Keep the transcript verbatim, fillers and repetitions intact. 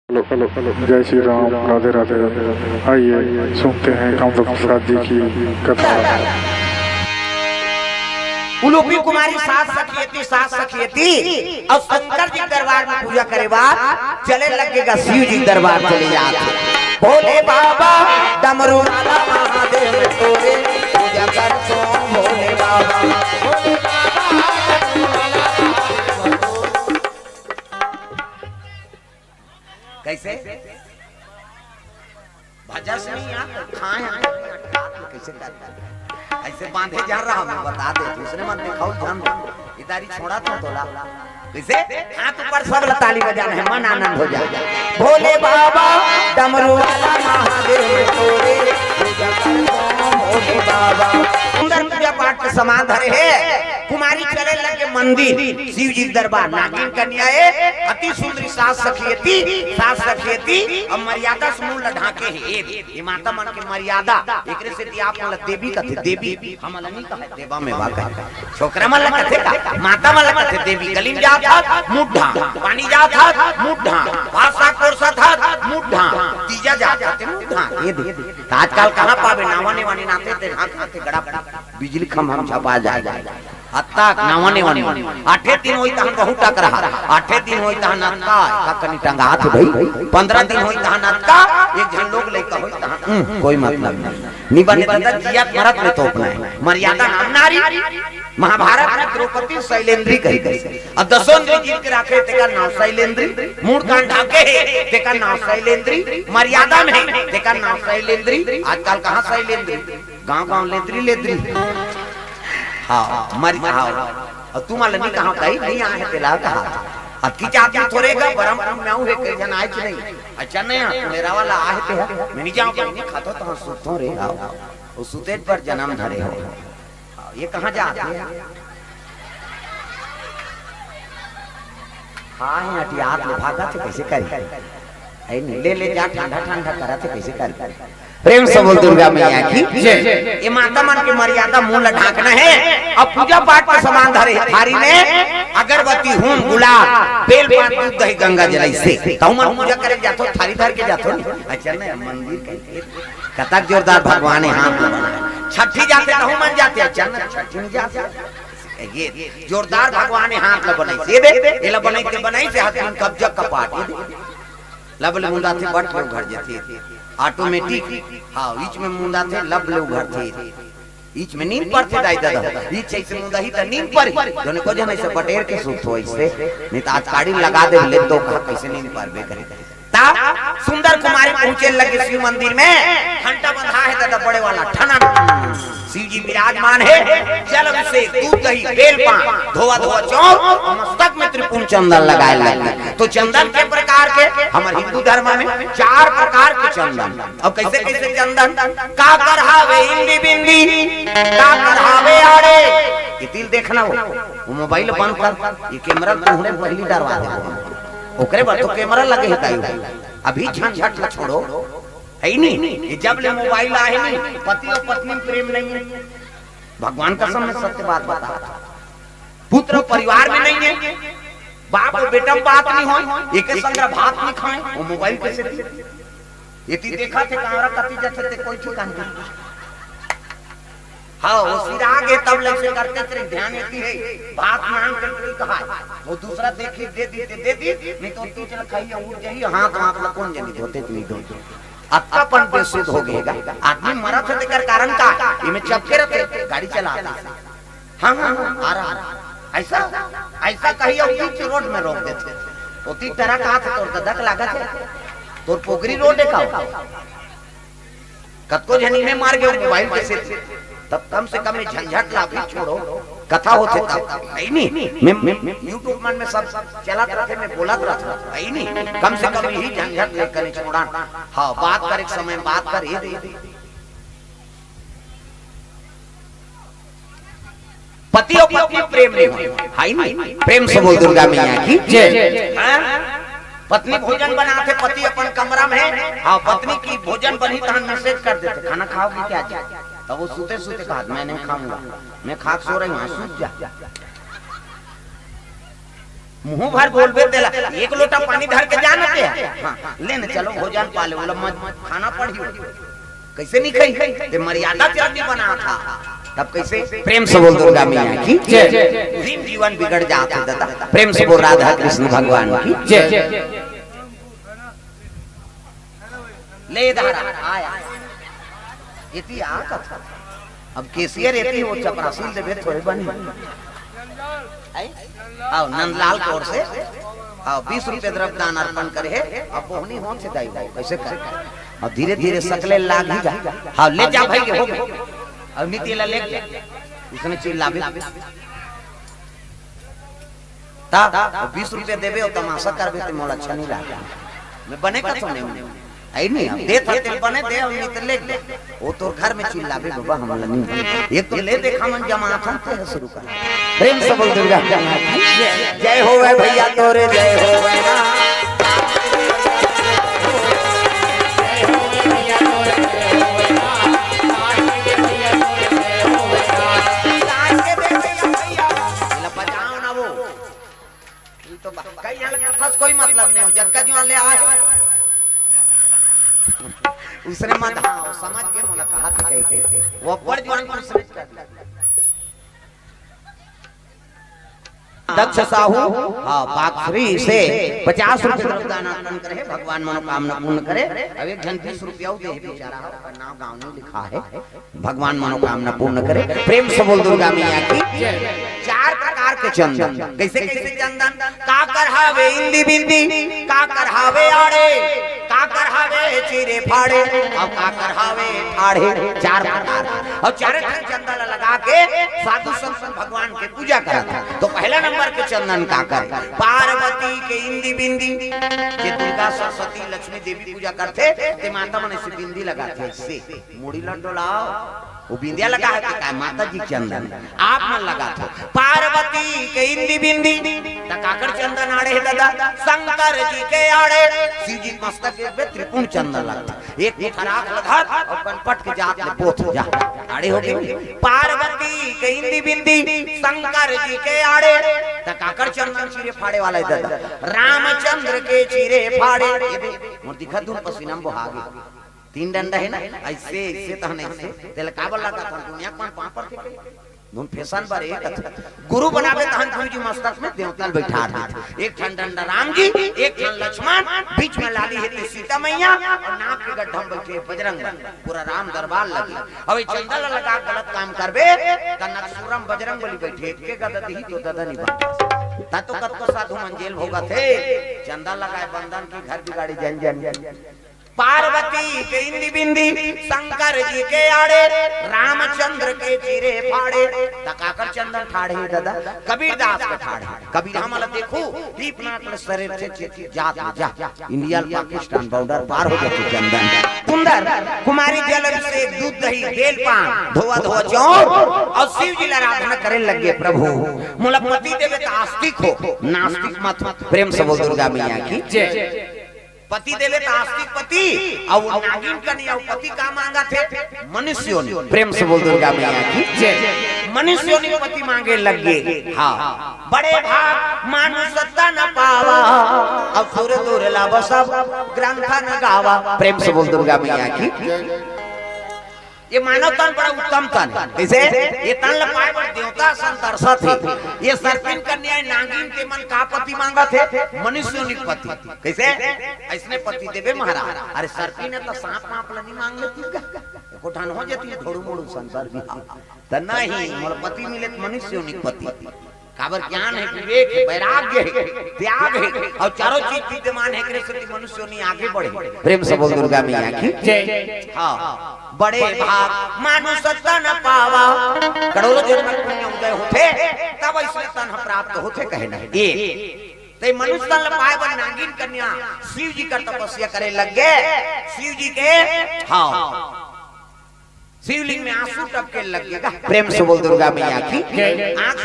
Hello, hello, hello, जय श्री राम, राधे राधे। आइए, सुनते हैं कामदेव प्रसाद जी की कथा। उलूपी कुमारी सात सखी एती, सात सखी एती अउ शंकर जी के दरबार में पूजा करे बर चले लगेगा, शिव जी के दरबार चले जात हे। भोले बाबा डमरू वाला महादेव तोरे पूजा करथों भोले बाबा। कइसे? भजस नहीं आ, खाए आए, कइसे कर? अइसे बांधे जा रहा, मैं बता दे, दूसरे मन दिखाओ ध्यान दे। इधर ही छोड़ा तो तोला। कइसे? हाथ ऊपर, सब ला ताली बजाना हे, मन आनंद हो जाए। भोले बाबा डमरू वाला महादेव तोरे पूजा करथों भोले बाबा। सुंदर पूजा पाठ के सामान धरे हे। कुमारी चले लगे मंदिर, शिव जी के दरबार, नागिन कन्या ए, अति सुंदरी सात सखी एती, सात सखी एती, अब मर्यादा समूह ला ढांके हे। ए, ए माता मन के मर्यादा, एकरे सेती आप मन ला देवी कथे, देवी, हमन ला नहीं कहे, देवा में बा कहे। छोकरा मन ला कथे का, माता मन ला कथे देवी, गली में जात हस, मुंह ढांक, पानी जात हस, मुंह ढांक, भाषा कोरसत हस, मुंह ढांक, तीजा जात हस, मुंह ढांक, ए दे। त आजकल कहाँ पाबे, नावा नेवा निनाथे ते ढांक, ढांक के गड़ा बिजली खम्भा में झपा जाए। अतका नावा नेवा निनाथे। आठे दिन होई तहन बहुत टकराहा। आठे दिन होई तहन अतका, का कनी टंगात हे भाई। पंद्रह दिन होई तहन अतका, एक झन लोग लइका होई तहन, उम, कोई मतलब नहीं। नि बने दादा, जियत मरत में तोपना हे। मर्यादा नाम नारी। महाभारत में द्रौपदी शैलेंद्री कही गई। अब दसों इंद्री जीत के राखे, तेकर नाम शैलेंद्री। मूड़ कान ढाके हे, तेकर नाम शैलेंद्री। मर्यादा में हे, तेकर नाम शैलेंद्री। आजकल कहाँ शैलेंद्री? गांव गांव लेदरी लेदरी। हाँ, मर, हाँ। अउ तुमन ला नहीं कहा, कहीं नहीं आए हे तेला कहा। अब की जात में थोरे गा, बरमपुर में आऊ हे, कई झन आए कि नहीं? अच्छा नहीं, हाँ, मेरा वाला आहे ते हे। मैं नहीं जाऊँ, नहीं खाथों तो हाँ सुतथों रे, आओ। वो सुते पर जन्म धरे हो। हाँ, ये कहाँ जात हे? हाँ, ये अटियात ले भागत हे, कइसे करी? ए, ले, ले जा, ठंडा, ठंडा करत हे, कइसे कर? प्रेम से बोल दुर्गा मैया की जय। ये माता मन के मर्यादा मुंह ला ढांकना हे। अब पूजा पाठ के सामान धरे हे थारी में, अगरबत्ती, हूम, गुलाल, बेल पान, दूध, दही, गंगा जल, अइसे। त हमन पूजा करे जाथों, थारी धर के जाथों। अच्छा, नहीं, मंदिर कहीं कतक जोरदार भगवान हे, हाथ ला बनाए। छठी जाथे, तहू मन जाथे, अच्छा, नहीं, छठी नहीं जाथे। ये जोरदार भगवान हे, हाथ ला बनाइस। ये दे, ये ला बनाइस, बनाइस, हाथ में कब्जा कपाट। ये दे। लब ले मुंदाथे, बट ले उघर जथे। Automatic। हाँ, बीच में मुंदाथे, लब ले उघरथे। बीच में नींद परथे दाई ददा। बीच अइसे मुंदाही त नींद परही। जोने को जन अइसे बटेर के सुत हो अइसे। नहीं त आज काड़ी लगा दे ले तो कहा कइसे नींद परबे करे। ता सुंदर कुमारी पहुंचे लगे शिव मंदिर में। घंटा बंधा हे ददा बड़े वाला, ठनन। शिव जी विराजमान हे, जल अभिषेक, दूध दही, बेल पान, धोवा धोवा चाउर, अउ मस्तक में त्रिपुंड चंदन लगाए लगे। तो चंदन के प्रकार के, हमर हिंदू धर्म में चार प्रकार के चंदन। अब कइसे कइसे चंदन? काकर हावे इंदी बिंदी, काकर हावे आड़े। ये तिल देखना हो, वो mobile बंद कर, ये camera तुमने पहली डरवा दे। ओकरे बर तो camera लगे हे ताई। अभी झंझट ला छोड़ो, हे नहीं? ये जब ले mobile आहे नहीं, पति अउ पत्नी में प्रेम नहीं हे। भगवान कसम मैं सत्य बात बता, पुत्र परिवार में नहीं हे, बाप अउ बेटा में बात नहीं होय, एके संग भात नहीं खाए, वो mobile कइसे दी? ये ती देखा थे कांवरा कती जाथे ते कोई ठिकाना नहीं। हाँ, वो सिरा गे तब ले से करते तेरे ध्यान एती हे, भात मांग के कोई कहा, वो दूसरा देखी दे दी, दे दी, नहीं तो तू चल खाई उठ जाही, हाथ वाथ ला कौन जनी धोते नहीं धोते। अतका पन बेसुध हो गे गा। आदमी मरत हे तेकर कारण का? इमे चपके रथे, गाड़ी चलाथे। हाँ, हाँ, हाँ, आ रहा, आ रहा। ऐसा, ऐसा कही अउ बीच road में रोक देथे। ओती टरक आथे, तोर ददक लागत हे। तोर पोगरी road हे का? कतको झनी में मार गे mobile के से। तब कम से कम ये झंझट ला भी छोड़ो। कथा होथे तब। हे नहीं, मैं, मैं, मैं YouTube मन में सब चलत रथे, मैं बोलत रथे। हे नहीं, कम से कम यही झंझट ले कने छोड़ा। हाँ, बात करे के समय बात कर, ये दे। पति अउ पत्नी प्रेम नहीं होय, हे नहीं? प्रेम से बोल दुर्गा मैया की जय। हाँ? पत्नी भोजन बनाथे, पति अपन कमरा में हे, हाँ, पत्नी की भोजन बनही तहन message कर देथे, "खाना खाओगी क्या जी?" तब वो सुते सुते कहा, "मैं नहीं खाऊंगा, मैं खा के सो रही हूँ, सूत जा।" मुंह भर बोलबे तेला, एक लोटा पानी धर के जाना ते। हाँ, ले न चलो, भोजन पा ले, ओला मत खाना पड़ही। कैसे नहीं खाई? ते मर्यादा चरनी बना था, तब कैसे? प्रेम से बोल दुर्गा मैया की जय। उही में जीवन बिगड़ जात हे दादा। प्रेम से बोल राधा कृष्ण भगवान की जय। ले धारा आया। एती आ कथा। अब केसियर एती हो, चपरासी ल देबे थोड़े बनी। आई? आओ, नंदलाल कौर से, आओ, बीस रुपये द्रव्य दान अर्पण करे हे। अब बोहनी होन से दाई भाई, कैसे कर? और धीरे धीरे सकले लाग ही जा। हाँ, ले जा भाई के हो गए। अब नीति ला ले जा। उसने चिल्लाबे। ता, वो बीस रुपये देबे और तमाशा करबे ते मोला अच्छा नहीं लगे। मैं बने का तो नहीं। आई नहीं, अब दे था तेल बने दे और नहीं तो ले ले। वो तोर घर में चिल्लाबे बाबा, हमला नहीं। एक तो ले देखा मन जमा था, ते शुरू कर। प्रेम से बोल दुर्गा। जय हो गए भैया तोरे, जय हो गए ना। तार के दे भैया, भैया। ला बजाओ ना वो। ई तो बा-, कई झन कथा से कोई मतलब नहीं हो, जतका जुआन ले आए। उसने मत, हाँ, वो समझ गए, मोला कहा था कही के, वो बड़ जुआन को उसने कर दिया। दक्ष साहू, हाँ, बागश्री से पचास रुपये अनुदान अर्पण करे, भगवान मनोकामना पूर्ण करे। अब एक झन बीस रुपया दे बेचारा, ओकर नाम गाँव नहीं लिखा है। भगवान मनोकामना पूर्ण करे। प्रेम से बोल दुर्गा मैया की। चार प्रकार के चंदन। कैसे कैसे चंदन? काकर हावे इंदी बिंदी, काकर हावे आड़े, काकर हावे चिरे फाड़े, और काकर हावे ठाढ़े। चार प्रकार। और चारे ठन चंदन लगा के साधु संत भगवान के पूजा करत हे। तो पहला नंबर के चंदन काकर? पार्वती के इंदी बिंदी। जे दुर्गा सरस्वती लक्ष्मी देवी पूजा करथे, ते माता मन ऐसे बिंदी लगाथे, ऐसे मुड़ी ला डोलाओ। वो बिंदिया लगा हे ते काय? माता जी चंदन। आप मन लगाथो पार्वती के इंदी बिंदी, त काकर चंदन आड़े हे दादा? शंकर जी के आड़े। शिव जी के मस्तक में त्रिपुंड चंदन लगथे। एक मुठा राख ल धर और कनपट के जात ले पोत जा। आड़े हो गए। पार्वती के इंदी बिंदी, शंकर जी के आड़े। त काकर चंदन चिरे फाड़े वाला हे दादा? रामचंद्र के चिरे फाड़े। ये दे, मोर दिखत दूर पसीना में बोहा गे। तीन डंडा हे ना, ऐसे, ऐसे तहन ऐसे। तेला काबर लगाथन? दुनिया के मन पाँव पर के। धुन फैशन बर एक कथे। गुरु बनाबे तहन गुरु जी मस्तक में देवता ल बैठार देथे। एक ठन डंडा राम जी, एक ठन लक्ष्मण, बीच में लाली हे ते सीता मैया, और नाक के गड्ढा में बैठे बजरंग बली। पूरा राम दरबार लगे। अब ये चंदा ला लगा गलत काम करबे, त नकसूरम बजरंग बली बैठे, एक के गदा दिही तो ददा नहीं बन। ता तो कतको साधु मन जेल भोगथे, चंदा लगाए बंदन की घर बिगाड़ी जन जन। पार्वती के इंदी बिंदी, शंकर जी के आड़े, रामचंद्र के चिरे फाड़े। त काकर चंदन ठाढ़े हे दादा? कबीर दास के ठाढ़े। कबीर हमला देखू, दीप नाक ले शरीर से चे-, जात ले जा। इंडिया ले पाकिस्तान बॉर्डर पार हो जाथे चंदन। कुंदर कुमारी जल अभिषेक, दूध दही, बेल पान, धोवा धोवा चाउर, और शिव जी ला आराधना करे लगे, प्रभु मोला पति देवे त आस्तिक हो, नास्तिक मत। प्रेम से बोल दुर्गा मैया की जय। पति देवे त आस्तिक पति, अउ नागिन कन्या अउ पति का मांगथे? मनुष्य योनि। प्रेम से बोल दुर्गा मैया की जय। मनुष्य योनि पति मांगे लगे। हाँ, बड़े भाग मानुष तन पावा, असुर दुर्लभ सब ग्रंथन गावा। प्रेम से बोल दुर्गा मैया की। ये मानव तन बड़ा उत्तम तन हे। कइसे? ये तन ल पाए बर देवता असन तरसत हे। ये सर्पिन कन्या नागिन के मन का पति मांगत हे? मनुष्य योनि पति। कइसे? अइसने पति देबे महाराज। अरे सर्पिन हे त सांप वाप ल नइ मांग लेती का? एको ठन हो जाती ढोड़ू मोड़ू संसार भी। त नहीं, मोला पति मिले त मनुष्य योनि पति। काबर ज्ञान हे, विवेक हे, वैराग्य हे, त्याग हे, अउ चारों चीज विद्यमान हे, एकरे सेती मनुष्य योनि आगे बढ़े। प्रेम से बोल दुर्गा मैया की जय। हाँ, बड़े भाग मानुष तन पावा। करोड़ों जन्म पुण्य उदय होथे, तब अइसने तन प्राप्त होथे, कहे नहीं। ये ते मनुष्य तन पाए बर नागिन कन्या शिव जी कर तपस्या करे लग गे। शिव जी के, हाँ, शिवलिंग में आंसू टपके लग गे। प्रेम से बोल दुर्गा मैया की। आंख